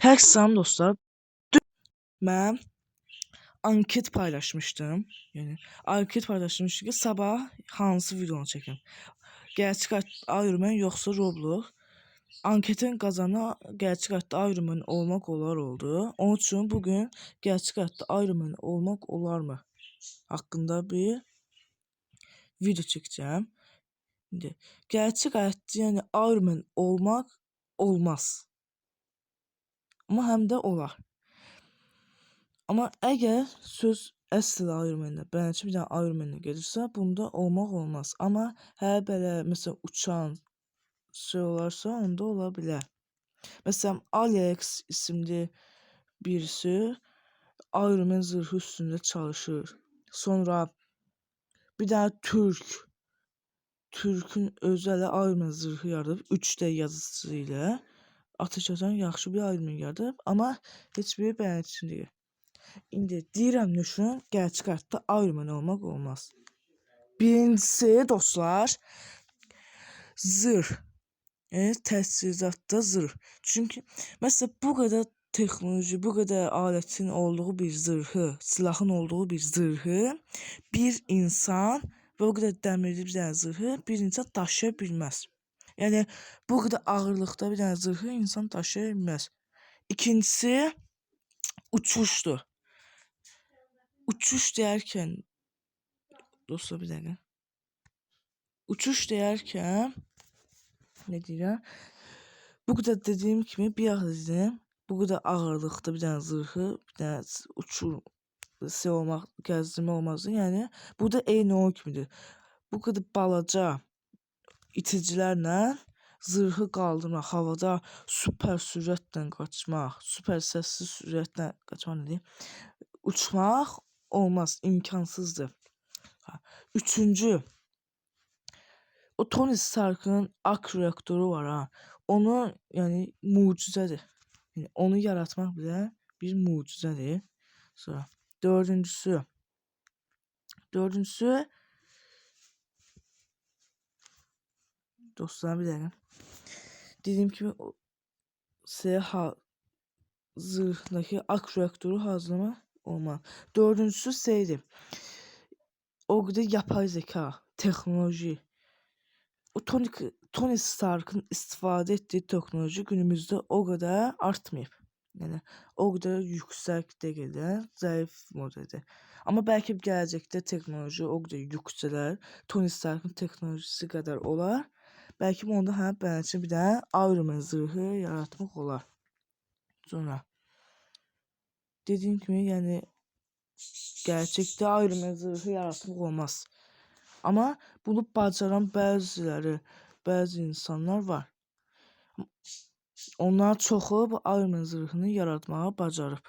Hər salam dostlar. Mən anket paylaşmışdım. Yəni anket paylaşmışdım ki, sabah hansı videonu çəkim? Gerçek hayatta Iron Man yoxsa Roblox? Anketin qazanı gerçek hayatta Iron Man olmaq olar oldu. Onun üçün bugün gerçek hayatta Iron Man olmaq olarmı haqqında bir video çəkəcəm. İndi gerçek hayatta yəni Iron Man olmaq olmaz. Amma həm də olar. Amma əgər söz əsl Iron Man-də, bəlkə bir dənə Iron Man-ə gedirsə, bunda olmaq olmaz. Amma hər belə məsələn uçan şey olarsa, onda ola bilər. Məsələn, Alex isimli birisi Iron Man zırhı üstündə çalışır. Sonra bir dənə Türkün özü elə Iron Man zırhı yaradıb 3D yazıcısı ilə atəş açan yaxşı bir Iron Man yaradıb, amma heç bir bələdçi deyil. İndi deyirəm nüşün gerçək həyatda Iron Man olmaq olmaz. Birincisi dostlar, zırh. Yəni təchizatda zırh. Çünki məsələn bu qədər texnoloji, bu qədər alətin olduğu bir zırhı, silahın olduğu bir zırhı bir insan və o qədər dəmirli bir dənə zırhı bir insan daşıya bilməz. Yəni bu qədər ağırlıqda bir dənə zırhı insan daşıya bilməz. İkincisi uçuşdur. Uçuş deyərkən dostlar bir dəqiqə. Uçuş deyərkən nə deyirəm? Bu qədər dediyim kimi bir daha dedim. Bu qədər ağırlıqda bir dənə zırhı, bir dənə uçur şey olmaq, gəzdirmə olmazdı. Yəni bu da eyni onun kimidir. Bu qədər balaca iticilərlə zırhı qaldırmaq, havada süper sürətlə qaçmaq, süper səssiz sürətlə qaçmaq nə deyim? Uçmaq olmaz, imkansızdır. Ha. Üçüncü, o Tony Stark'ın ark reaktoru var ha. Onu yəni möcüzədir. Yəni onu yaratmaq belə bir möcüzədir. Sonra dördüncüsü. Dördüncüsü dostlar bir dəqiqə. Dediyim kimi o S zırhdakı ark reaktoru hazırlamaq olmaz. Dördüncüsü şeydir. O qədər yapay zeka, texnoloji. O Tony Stark'ın istifadə etdiyi texnoloji günümüzdə o qədər artmayıb. Yəni o qədər yüksək deyil də, zəif modeldir. Amma bəlkə gələcəkdə texnoloji o qədər yüksələr, Tony Stark'ın texnolojisi qədər olar. Bəlkə onda hə bəlkə bir dənə Iron Man zırhı yaratmaq olar. Sonra dediyim kimi, yəni gerçəkdə Iron Man zırhı yaratmaq olmaz. Amma bunu bacaran bəziləri, bəzi insanlar var. Onların çoxu bu Iron Man zırhını yaratmağı bacarıb.